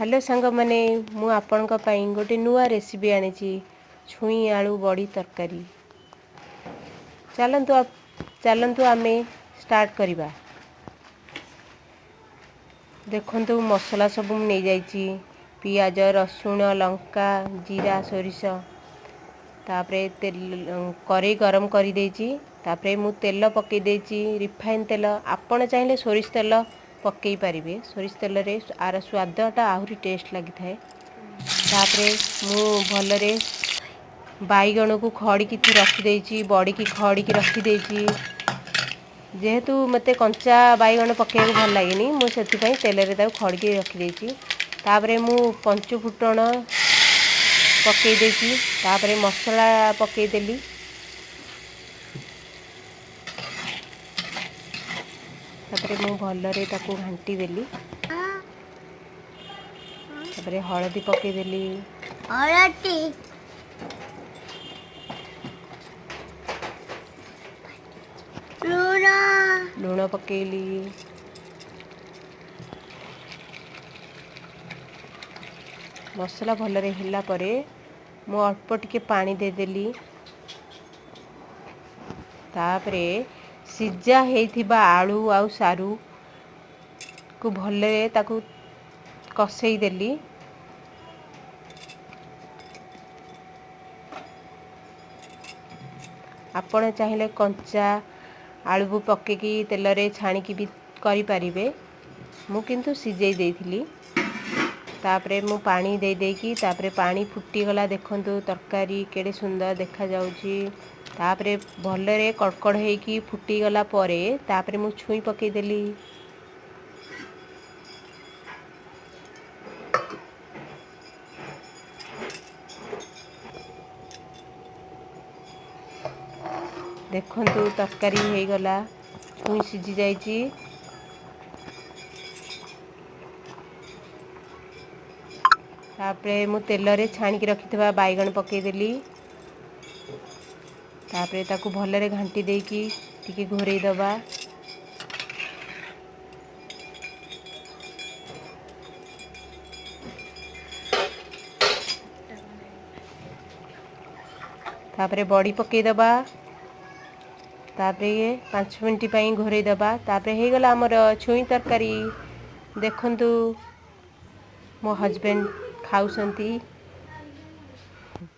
Hello ସାଙ୍ଗମାନେ, ମୁଁ ଆପଣଙ୍କ ପାଇଁ ଗୋଟେ ନୂଆ ରେସିପି ଆଣିଛି, ଛୁଇଁ ଆଳୁ ବଡ଼ି ତରକାରୀ। ଚାଲନ୍ତୁ ଚାଲନ୍ତୁ, ଆମେ ଷ୍ଟାର୍ଟ କରିବା। ଦେଖନ୍ତୁ, ମସଲା ସବୁ ମୁଁ ନେଇଯାଇଛି, ପିଆଜ, ରସୁଣ, ଲଙ୍କା, ଜିରା, ସୋରିଷ। ତାପରେ ତେଲ କରେଇ ଗରମ କରିଦେଇଛି। ତାପରେ ମୁଁ ତେଲ ପକାଇ ଦେଇଛି, ରିଫାଇନ୍ ତେଲ। ଆପଣ ଚାହିଁଲେ ସୋରିଷ ତେଲ ପକାଇ ପାରିବେ। ସୋରିଷ ତେଲରେ ଆର ସ୍ୱାଦଟା ଆହୁରି ଟେଷ୍ଟ ଲାଗିଥାଏ। ତାପରେ ମୁଁ ଭଲରେ ବାଇଗଣକୁ ଖଡ଼ିକି ରଖିଦେଇଛି, ବଡ଼ିକି ଖଡ଼ିକି ରଖିଦେଇଛି। ଯେହେତୁ ମୋତେ କଞ୍ଚା ବାଇଗଣ ପକାଇବାକୁ ଭଲ ଲାଗେନି, ମୁଁ ସେଥିପାଇଁ ତେଲରେ ତାକୁ ଖଡ଼ିକି ରଖିଦେଇଛି। ତାପରେ ମୁଁ ପଞ୍ଚୁ ଫୁଟଣ ପକାଇ ଦେଇଛି। ତାପରେ ମସଲା ପକାଇଦେଲି। ତାପରେ ମୁଁ ଭଲରେ ତାକୁ ଘାଣ୍ଟି ଦେଲି। ତାପରେ ହଳଦୀ ପକାଇଦେଲି। ହଳଦୀ, ଲୁଣ। ଲୁଣ ପକାଇଲି। ମସଲା ଭଲରେ ହେଲା ପରେ ମୁଁ ଅଳ୍ପ ଟିକେ ପାଣି ଦେଇଦେଲି। ତାପରେ ସିଝା ହେଇଥିବା ଆଳୁ ଆଉ ସାରୁକୁ ଭଲରେ ତାକୁ କଷେଇ ଦେଲି। ଆପଣ ଚାହିଁଲେ କଞ୍ଚା ଆଳୁକୁ ପକାଇକି ତେଲରେ ଛାଣିକି ବି କରିପାରିବେ, ମୁଁ କିନ୍ତୁ ସିଝେଇ ଦେଇଥିଲି। ତାପରେ ମୁଁ ପାଣି ଦେଇ ଦେଇକି, ତାପରେ ପାଣି ଫୁଟିଗଲା। ଦେଖନ୍ତୁ, ତରକାରୀ କେଡ଼େ ସୁନ୍ଦର ଦେଖାଯାଉଛି। ତାପରେ ଭଲରେ କଡ଼କଡ଼ ହେଇକି ଫୁଟିଗଲା ପରେ ତାପରେ ମୁଁ ଛୁଇଁ ପକାଇଦେଲି। ଦେଖନ୍ତୁ, ତରକାରୀ ହେଇଗଲା, ଛୁଇଁ ସିଝି ଯାଇଛି। ତାପରେ ମୁଁ ତେଲରେ ଛାଣିକି ରଖିଥିବା ବାଇଗଣ ପକାଇଦେଲି। ତାପରେ ତାକୁ ଭଲରେ ଘାଣ୍ଟି ଦେଇକି ଟିକେ ଘୋରେଇ ଦେବା। ତାପରେ ବଡ଼ି ପକାଇଦେବା। ତାପରେ 5 ମିନିଟ୍ ପାଇଁ ଘୋରେଇ ଦେବା। ତାପରେ ହେଇଗଲା ଆମର ଛୁଇଁ ତରକାରୀ। ଦେଖନ୍ତୁ, ମୋ ହଜବେଣ୍ଡ ଖାଉଛନ୍ତି।